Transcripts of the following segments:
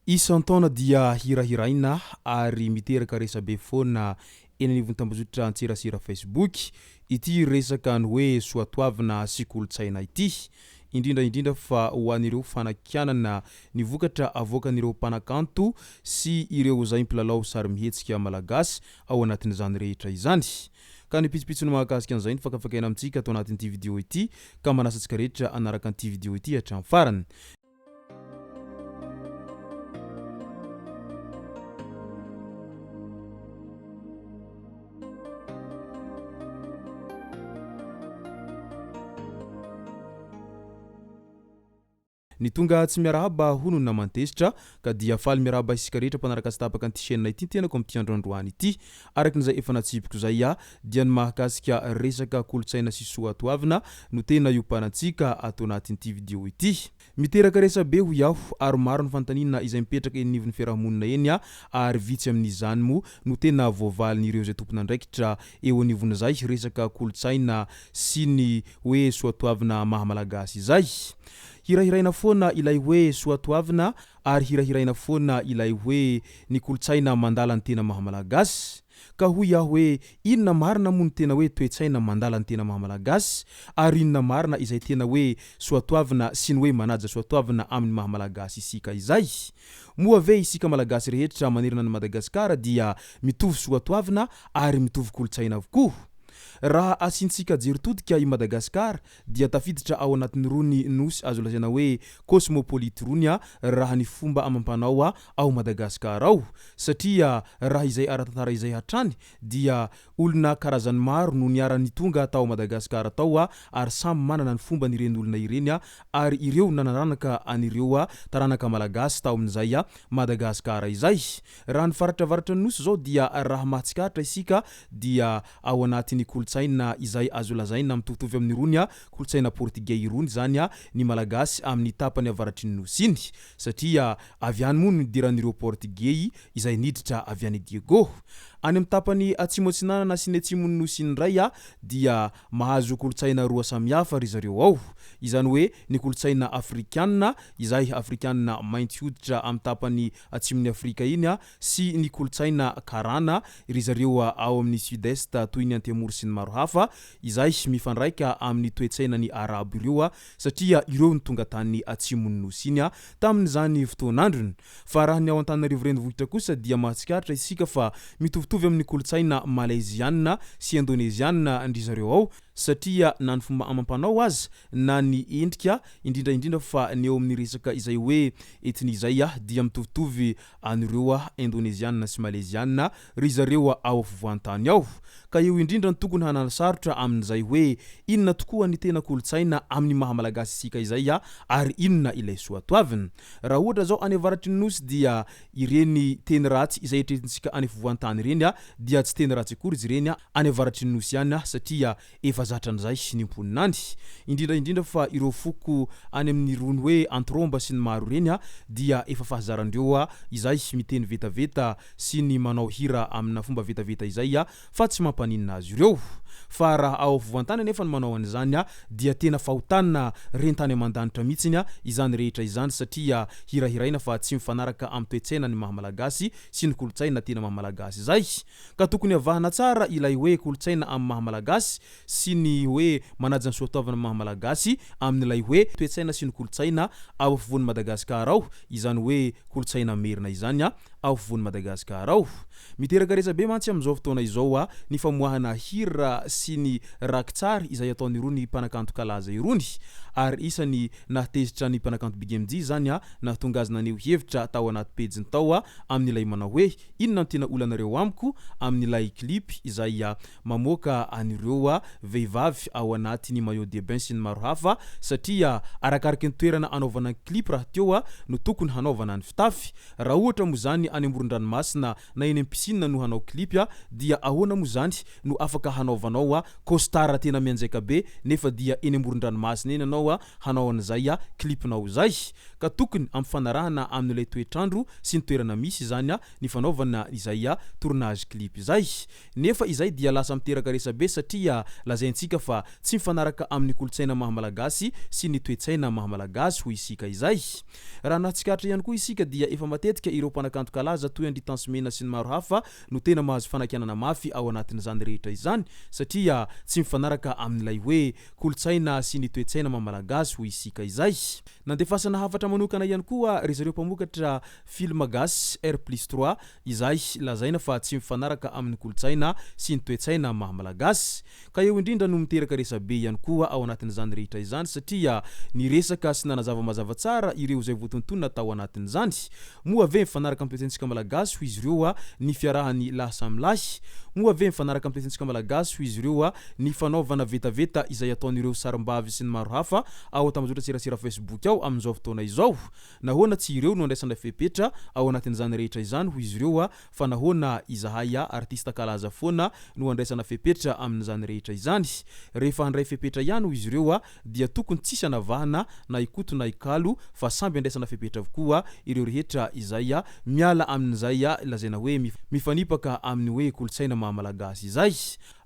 Isan-taona dia hirahiraina ary miteraka resabe foana eny anivon'ny tambajotra antserasera Facebook ity resaka ny hoe soatoavina sy kolontsaina ity, indrindra indrindra fa ho an'ireo fanakianana ny vokatra avoakan'ireo mpanakanto sy ireo izay mpilalao sarimihetsika malagasy ao anatin'izany rehetra izany. Ka ny pitsopitsony mahakasika an'izay no fakafakaina amintsika ato anatin'ity video ity ka manasa antsika rehetra hanaraka an'ity video ity hatramin'ny farany. Ny tonga tsy miarahaba hono ny naman-tezitra ka dia faly miarahaba isika rehetra mpanaraka tsy tapaka an'ity chaîne ity ny tenako amin'ity andro androany ity. Araka izay efa natsipiko izay dia ny mahakasika resaka kolontsaina sy soatoavina no tena iompanantsika ato anatin'ity video ity. Miteraka resabe hoy aho ary maro ny fanontaniana izay mipetraka eny anivon'ny fiarahamonina eny ary vitsy amin'izany moa no tena voavalin'ireo izay tompon'andraikitra eo anivon'izay resaka kolontsaina sy ny hoe soatoavina maha malagasy izay. Hirahiraina foana ilay hoe soatoavina ary hirahiraina foana ilay hoe ny kolontsaina mandala ny tena maha malagasy. Ka hoy aho hoe inona marina moa no tena hoe toe-tsaina mandala ny tena maha malagasy ary inona marina izay tena hoe soatoavina sy ny hoe manaja soatoavina amin'ny maha malagasy isika izay? Moa ve isika malagasy rehetra manerana an'i Madagasikara dia mitovy soatoavina ary mitovy kolontsaina avokoa? Raha asiantsika jery todika i Madagasikara dia tafiditra ao anatin'irony nosy azo lazaina hoe cosmopolite irony raha ny fomba amam-panao ao Madagascar ao satria raha izay ara-tantara izay hatrany dia olona karazany maro no niara-nitonga tao Madagascar tao ary samy manana ny fombany ireny olona ireny ary ireo nanaranaka an'ireo taranaka malagasy tao amin'izay Madagascar izay. Raha ny faritra avaratra ny nosy izao dia raha mahatsikaritra isika dia ao anatin'ny kolontsaina izay azo lazaina mitovitovy amin'irony kolontsaina portigey irony izany ny Malagasy amin'ny tapany avaratry ny Nosy iny, satria avy any moa no nidiran'ireo Portigey izay niditra avy any Diego. Any amin'ny tapany atsimo atsinanana sy ny atsimon'ny Nosy iny indray dia mahazo kolontsaina roa samihafa ry zareo ao, izany hoe ny kolontsaina afrikana izay afrikana mainty hoditra amin'ny tapany atsimon'i Afrika iny sy ny kolontsaina karana ry zareo ao amin'ny Sud-Est toy ny Antemoro sy ny maro hafa izay mifandraika amin'ny toe-tsainan'ny Arabo ireo satria ireo no tonga tany atsimon'ny Nosy iny tamin'izany fotoan'androny. Fa raha ny ao Antananarivo renivohitra kosa dia mahatsikaritra isika fa mitovitovy amin'ny kolontsaina Malayziana sy Indoneziana ndry zareo ao satria na ny fomba amam-panao aza na ny endrika, indrindra indrindra fa ny eo amin'ny resaka izay hoe ethnie izay dia mitovitovy an'ireo Indoneziana sy Maleziana ry zareo ao afovoan-tany ao. Ka eo indrindra no tokony hananosarotra amin'izay hoe inona tokoa ny tena kolontsaina amin'ny maha Malagasy isika izay ary inona ilay soatoavina. Raha ohatra izao any avaratry ny Nosy dia ireny teny ratsy izay eritreretintsika any afovoan-tany ireny dia tsy teny ratsy akory izy ireny any avaratry ny Nosy any satria efa zatra an'izay ny mponina any. Indrindra indrindra fa ireo foko any amin'irony hoe Antiromba sy ny maro ireny dia efa fahazaran-dreo izay miteny vetaveta sy ny manao hira amina fomba vetaveta izay fa tsy mampaninona azy ireo. Fa raha ao afovoan-tany anefa no manao an'izany dia tena fahotana ren-tany aman-danitra mihitsiny izany rehetra izany satria hirahiraina fa tsy mifanaraka amin'ny toe-tsaina ny maha Malagasy sy ny kolontsaina tena maha Malagasy izay. Ka tokony avahana tsara ilay hoe kolontsaina amin'ny maha Malagasy sy ny hoe manaja ny soatoavina maha Malagasy amin'ilay hoe toe-tsaina sy ny kolontsaina ao afovoan'i Madagasikara ao, izany hoe kolontsaina merina izany ao afovoan'i Madagasikara ao. Miteraka resabe mantsy amin'izao fotoana izao ny famoahana hira sy ny rakitsary izay ataon'irony mpanakanto kalaza irony ary isany nahatezitra ny mpanakanto Big MJ izany nahatonga azy naneho hevitra tao anaty pejiny tao amin'ilay manao hoe Inona no tena olanareo amiko amin'ilay clip izay mamoaka an'ireo vehivavy ao anatin'ny maillot de bain sy ny maro hafa satria arakaraky ny toerana anaovana ny clip rahateo no tokony hanaovana ny fitafy. Raha ohatra moa izany any amoron-dranomasina na eny amin'ny piscine no hanao clip dia ahoana moa izany no afaka hanaovanao costard tena mianjaika be nefa dia eny amoron-dranomasina eny ianao hanao an'izay clip-nao izay? Ka tokony ampifanarahana amin'ilay toetr'andro sy ny toerana misy izany ny fanaovana izay tournage clip izay. Nefa izay dia lasa miteraka resabe satria lazaintsika fa tsy mifanaraka amin'ny kolontsaina maha Malagasy sy ny toe-tsaina maha Malagasy hoy isika izay. Raha nahatsikaritra ihany koa isika dia efa matetika ireo mpanakanto kalaza toy an-dry Tence Mena sy ny maro hafa no tena mahazo fanakianana mafy ao anatin'izany rehetra izany satria tsy mifanaraka amin'ilay hoe kolontsaina sy ny toe-tsaina maha Malagasy hoy isika izay. Nandefasana hafatra manokana ihany koa ry zareo mpamokatra film gasy R plus trois izay lazaina fa tsy mifanaraka amin'ny kolontsaina sy ny toe-tsaina maha Malagasy. Ka eo indrindra no miteraka resabe ihany koa ao anatin'izany rehetra izany satria niresaka sy nanazava mazava tsara ireo izay voatontonina tao anatin'izany. Moa ve mifanaraka amin'ny toe-tsaintsika Malagasy hoy izy ireo ny fiarahan'ny lahy samy lahy? Moa ve mifanaraka amin'ny toe-tsaintsika Malagasy hoy izy ireo ny fanaovana vetaveta izay ataon'ireo sarimbavy sy ny maro hafa ao an-tambajotran-tserasera Facebook ao amin'izao fotoana izao? Nahoana tsy ireo no andraisana fepetra ao anatin'izany rehetra izany hoy izy ireo fa nahoana izahay artista kalaza foana no andraisana fepetra amin'izany rehetra izany? Rehefa handray fepetra ihany hoy izy ireo dia tokony tsisy anavahana na i Koto na i Kalo fa samby andraisana fepetra avokoa ireo rehetra izay miala amin'izay lazaina hoe mifanipaka amin'ny hoe kolontsaina maha malagasy izay.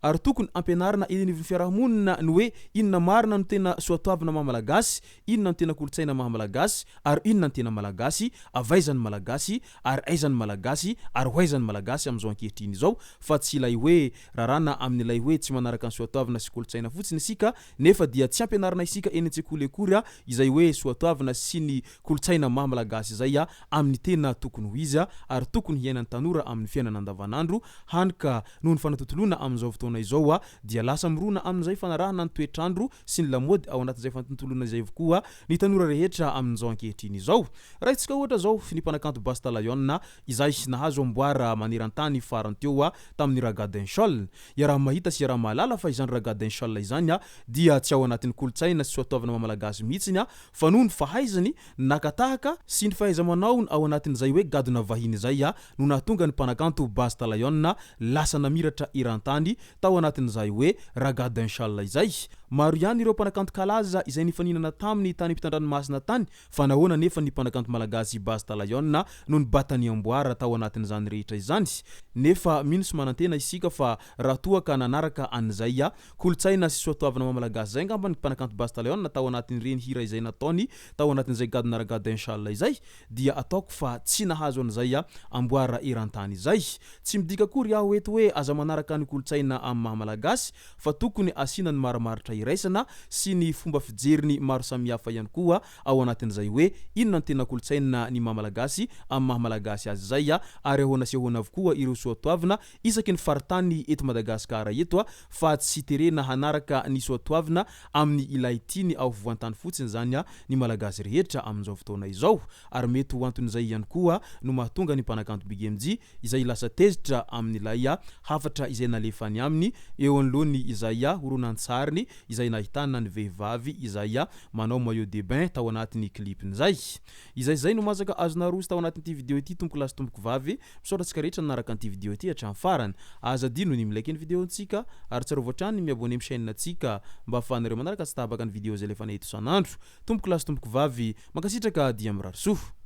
Ary tokony ampianarina eny anivon'ny fiarahamonina ny hoe inona marina no tena soatoavina maha malagasy Inona no tena kolontsaina maha Malagasy ary inona ny tena Malagasy, avy aiza ny Malagasy ary aiza ny Malagasy ary ho aiza ny Malagasy amin'izao ankehitriny izao fa tsy ilay hoe raràna amin'ilay hoe tsy manaraka ny soatoavina sy kolontsaina fotsiny isika nefa dia tsy ampianarina isika eny an-tsekoly akory izay hoe soatoavina sy ny kolontsaina maha Malagasy izay amin'ny tena tokony ho izy ary tokony hiainan'ny tanora amin'ny fiainana andavanandro hany ka noho ny fanatontoloana amin'izao fotoana izao dia lasa mirona amin'izay fanarahana ny toetr'andro sy ny lamaody ao anatin'izay fantontoloana izay avokoa ny tanora rehetra amin'izao ankehitriny izao. Raisitsika ohatra izao ny mpanakanto Basta Lion izay nahazo amboara maneran-tany farany teo tamin'ny Ragga Dancehall. Iaraha-mahita sy iaraha-mahalala fa izany Ragga Dancehall izany dia tsy ao anatin'ny kolontsaina sy soatoavina maha Malagasy mihitsiny fa noho ny fahaizany naka tahaka sy ny fahaiza-manaony ao anatin'izay hoe gadona vahiny izay no nahatonga ny mpanakanto Basta Lion lasa namiratra eran-tany tao anatin'izay hoe Ragga Dancehall izay. Maro ihany ireo mpanakanto kalaza izay nifaninana taminy tany ampitan-dranomasina tany fa nahoana anefa ny mpanakanto malagasy Basta Lion no nibata ny amboara tao anatin'izany rehetra izany? Nefa mino sy manantena isika fa raha toa ka nanaraka an'izay kolontsaina sy soatoavina maha malagasy izay angamba ny mpanakanto Basta Lion tao anatin'ireny hira izay nataony tao anatin'izay gadona Ragga Dancehall izay dia ataoko fa tsy nahazo an'izay amboara eran-tany izay. Tsy midika akory aho eto hoe aza manaraka ny kolontsaina amin'ny maha malagasy fa tokony asiana ny marimaritra iraisana sy ny fomba fijeriny maro samihafa ihany koa ao anatin'izay hoe inona ny tena kolontsaina ny maha malagasy amin'ny maha malagasy azy izay ary ahoana sy ahoana avokoa ireo soatoavina isaky ny faritany eto Madagasikara eto fa tsy terena hanaraka ny soatoavina amin'ny ilay tiany ao afovoan-tany fotsiny izany ny Malagasy rehetra amin'izao fotoana izao ary mety ho anton'izay ihany koa no mahatonga ny mpanakanto Big MJ izay lasa tezitra amin'ilay hafatra izay nalefany aminy eo anoloany izay horonantsariny izay nahitana ny vehivavy izay manao maillot de bain tao anatin'ny clip-ny izay. Izay izay no masaka azo naroso tao anatin'ity video ity tompoko lahy sy tompoko vavy. Misaotra antsika rehetra nanaraka an'ity video ity hatramin'ny farany. Aza adino ny mi-like ny video-ntsika ary tsarovy hatrany ny mi-abonner amin'ny chaîne-ntsika mba ahafahanareo manaraka tsy tapaka ny video izay alefanay eto isan'andro. Tompoko lahy sy tompoko vavy, mankasitraka dia mirary soa.